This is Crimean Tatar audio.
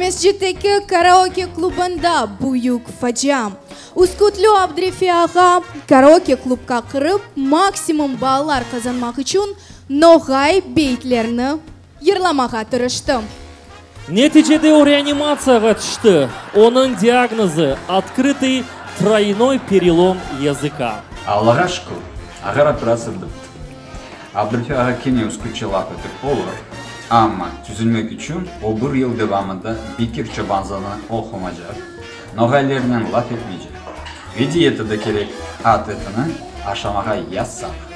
Aqmescitteki karaoke klubında büyük facia. Üskütlü Abdrefi ağa karaoke klubqa kirip, maksimum ballar qazanmaq içün noğay beytlerini yırlamağa tırıştı. Neticede o reanimatsiyağa tüşti. Onıñ diagnozı, otkrıtıy troynoy perelom yazıka. Allağa şükür, ağır operatsiya bitti. Abdulfi ağa kene üskütçe laf etip olur, amma tüzülmek içün o bir yıl devamında Bekir Çobanzadeni oqumacaq, noğaylernen laf etmeycek ve diyetada kerek at etini aşamağa yasaq.